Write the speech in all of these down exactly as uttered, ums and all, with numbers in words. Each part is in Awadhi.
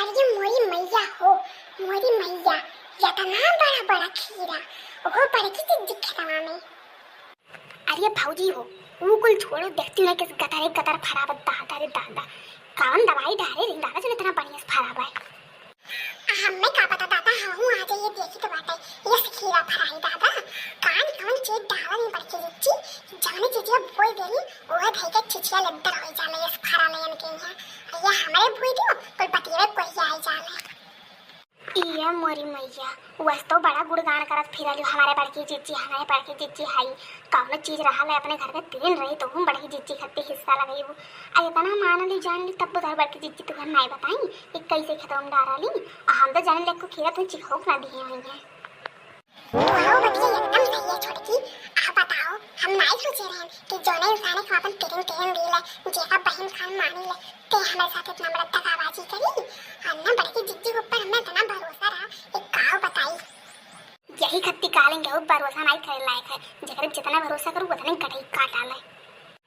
अरे मोरी मैया हो, मोरी मैया, यतना बड़ा बड़ा खीरा, ओहो बड़की जिज्जी खेतवा में। अरे भौजी हो, ऊ कुल छोड़ो, देखती नहीं किस गतरे गतर फराब, दादा रे दादा, कौन दवाई डारे रही दादा जो इतना बढ़िया से फराब है। हमें का पता दादा, हमहू आ जाइए देखी तो बाटे, ये खीरा फराई दादा, कान कौन चीज डाला नहीं बड़की जिज्जी, जाने चीजिया बोल देली, ओहे धई के चिचिया लद्दर हो जाला, ये फरा लेन के यहाँ, ये हमरे बोल दियो, कुल बतिये कोई आई जाले। इया मोरी मैया, वस तो बड़ा गुणगान करत फिरल हो, "हमारे बड़की जिज्जी, हमारे बड़की जिज्जी हई।" कौनो चीज रहल है अपने घर के, तीन रही तो हम बड़की जिज्जी खत्ती हिस्सा लगई हो। आ इतना मान ली जान ली तब बुधार बड़की जिज्जी तुहर नाई बताई कि कैसे खेतों में डारा ली। आ हम तो जान ले को खीरा तू चिखोक ना दिए हुई है। तोहरो बतिया एकदम सही है छोटकी। आ बताओ, हम नाई सोचे रहन कि जोने इंसान के अपन किरण किरण दी ले, जेका बहिन खान मानी ले, ते हमारे साथ इतना बड़ा दगाबाजी करी। अन्ना बड़की जिज्जी के ऊपर हमें इतना भरोसा रहा, एक काव बताई। यही खत्ती कालें के भरोसा नाई करे लायक है, जेकर जितना भरोसा करू उतने गटई काट आले।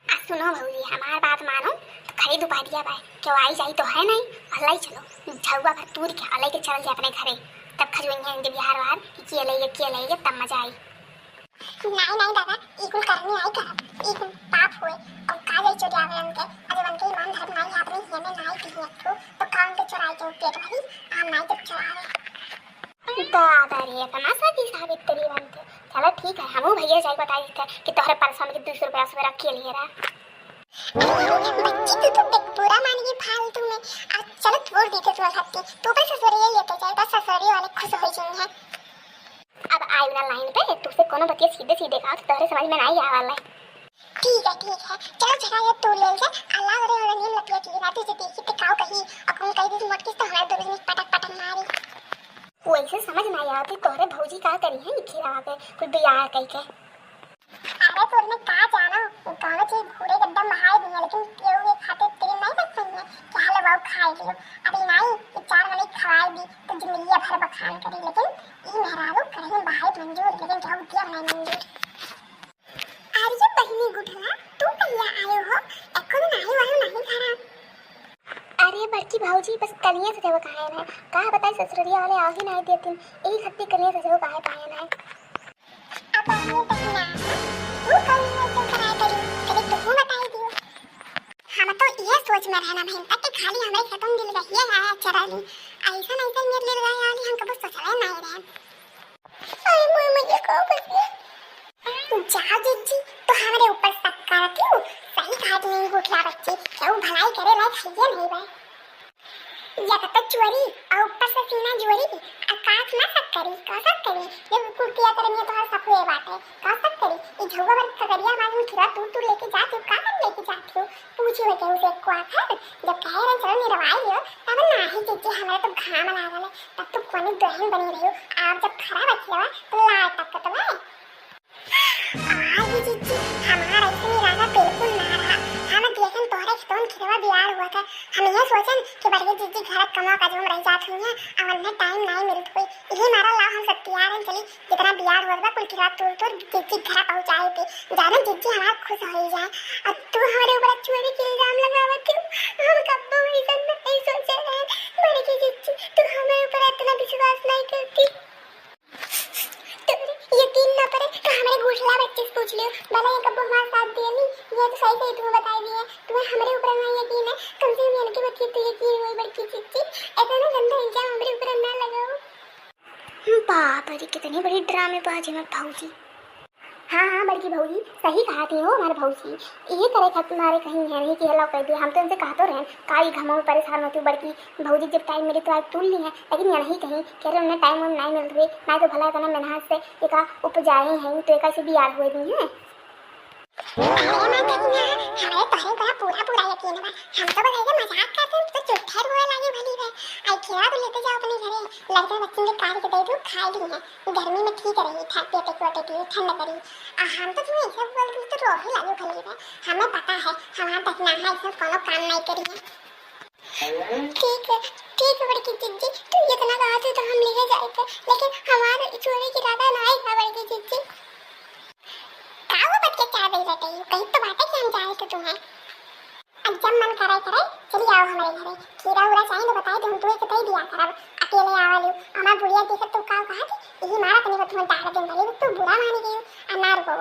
आ सुनो भौजी, हमार बात मानो, तो खड़ी दुपहरिया बा, केहू आई जाई तो है नहीं, हलाई चलो, झउआ भर तूर के हलाई के चल जाए अपने घरे, तब खजुइया इंदे बिहार वार कि किए ले, किए ले, तब मजा आई। नहीं, नहीं दादा, ई कुल करनी आई करब, ई कुल पाप होए, और का जाई चोरी आवे उनके, अरे उनके ईमान धर्म नहीं, आपने ये में नहीं कहीं रखो, तो का उनके चोराई के पेट भरी, हम नहीं जब चोरावे। दादा रे, इतना सती सावित्री बनते। चलो ठीक है, हमहू भैया जाई बताई देते कि तोहरे परसों में दो सौ रुपया सुबह रख के लिए रहा। अरे बच्ची, तू तो देख बुरा मान गई फालतू में। आज चलो छोड़ देते तू हत्ती, तू बस ससुरिये लेते जाए, बस ससुरिये वाले खुश हो जाएंगे। अब आई ना लाइन पे, तुझसे कोनो बतिया सीधे सीधे कहा तो तोहरे समझ में नहीं आवा वाला है। ठीक है, ठीक है, चलो झटा ये तू ले जा, अल्लाह रे वाला नीम लपिया की राती से देखी ते काव कही, अपन कही दी मोटकी तो हमारे दोनों में पटक पटक मारी। वैसे समझ ना आवती तोहरे भौजी का करी है निखिरा के कोई बियाह कई के। अरे तोर में का जाना, गाँव के भूरे गड्ढा महाए दिए, लेकिन केहू के खातिर तेरे नहीं रख पाई है कि हाले बाबू खाए लियो। अभी नहीं कि चार मने खवाए दी तो जिंदगी भर बखान करी, लेकिन ई मेहरारू कहीं बाहर मंजूर, लेकिन केहू दिया नहीं मंजूर। अरे बहिनी गुठला, तू कहिया आयो हो? एको दिन आयो आयो नहीं घरा। अरे बड़की भौजी, बस कलिया से जब कहे ना, का बताई ससुरिया वाले आ ही नहीं देतिन, यही खत्ती कलिया से जब कहे पाए ना। अब बहिनी बहिना, तू कौन है जो कराए करी, चले तू बताई दियो। हम तो ये सोच में रहना बहन तक कि खाली हमारे खेतों दिल गहिए आया चराली, ऐसा नहीं तो मेरे दिल गए आली हम कबो सोचले नहीं रहे। अरे मोर मैया, का बतिया? जा जिज्जी, तो हमरे ऊपर शक करत हो? सही कहत नहीं गुठला बच्ची, केहू भलाई करे लायक हइये नहीं बा। या तो चोरी, और ऊपर से सीना जोरी, आ कास ना शक करी, का शक करी? ये कुल किया करे में तोहर शक हुए बाटे, का शक करी? ई झुआ भर ककरिया मार में खीरा तू तू लेके जात हो, का कर लेके जात हो? पूछी हो केहू से एको आखर? जब कहे रहे चलो निरवाई लियो, तब नाही जिज्जी, हमरा तो घाम लागल है। तब तो कोने दुल्हन बनी रही हो, आप जब खरा बचिया तो लाल तक तो है। आही जिज्जी, हमार ऐसे इरादा बिल्कुल ना रहा। हम देखन तोहरे खेतवन खिरवा बियार हुआ था। हम ये सोचन कि बड़की जिज्जी घर कमवा काजू में रह जात हुई है, और उन्हें टाइम नहीं मिलत हुई। यही मारा लाओ हम सब तैयार हैं, चली जितना बियार हुआ बा कुल खिरवा तोड़ तोड़ जिज्जी घर पहुँचाए थे। जाने जिज्जी हमार खुश हो जाए। और तू हमारे ऊपर चोरी के इल्जाम लगावत हो। हम कब्बो ऐसा नहीं सोचे रहे। बड़की जिज्जी, तू हमारे ऊपर इतना विश्वास नहीं करती। तोहरे यकीन ना पड़े तो हमरे गुठला बच्ची से पूछ लियो, भला ये कब्बो हमारे साथ दिए नहीं, ये तो सही सही तुम्हें बताई दिए, तुम्हें हमरे ऊपर ना यकीन है, कम से कम इनके बच्ची तो यकीन हुई बड़की जिज्जी, ऐसा ना गंदा इल्जाम हमरे ऊपर ना लगाओ। बाप रे, कितनी बड़ी ड्रामेबाज है हमार भौजी। हाँ, हाँ, बड़की भौजी, सही कहा थी हो हमारे भौजी। ये करे खातिर मारे कहीं है नहीं कि हेलो कर दिया। हम तो इनसे कहा तो रहन, काई घमो में परेशान होती बड़की भौजी, जब टाइम मिली तो आज तुल ली है, लेकिन ये नहीं कहीं कि अरे उन्हें टाइम वाइम नहीं मिल रही, ना तो भला इतना मेहनत से एका उपजाए हैं, तो एका से बियाह हुए नहीं है। अरे माँ करीना, हमारे तोहरे ऊपर पूरा पूरा यकीन बा। हम तो बस ऐसे मजाक करते हैं, तो झूठे रोए लागे भली है। आई खिला तो लेते जाओ अपने घरे, लड़के बच्चों के काट के दे दो, खा ली है। गर्मी में ठीक रही, ठंड पेटे कोटे की ठंड करी। आ हम तो तुम्हें ऐसे बोल रही तो रोहे लागे भली है। हमें पता है, हमारा दखना है, इसमें कोनो काम नहीं करी है। ठीक है, ठीक है बड़की जिज्जी, तू इतना कहा थे तो हम लेके जाए थे, लेकिन हमारे चोरी की इरादा ना आई था बड़की जिज्जी। का वो बच्चे चाह दे रहे थे, कहीं तो बात है कि हम जाए थे तुम्हें। अब जब मन करे करे, चली आओ हमरे घरे, खीरा उरा चाहिए तो बताई दे, हम तुहे के तई दिया करब। अकेले आवा लियो, हमार बुढ़िया देखत तो का कहा कि यही मारा तनी को तुम डाल दिन भले तू बुरा मानी गई। आ ना रुको,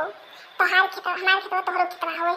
तोहार खेतवा हमार खेतवा तोहरो खेतवा होए।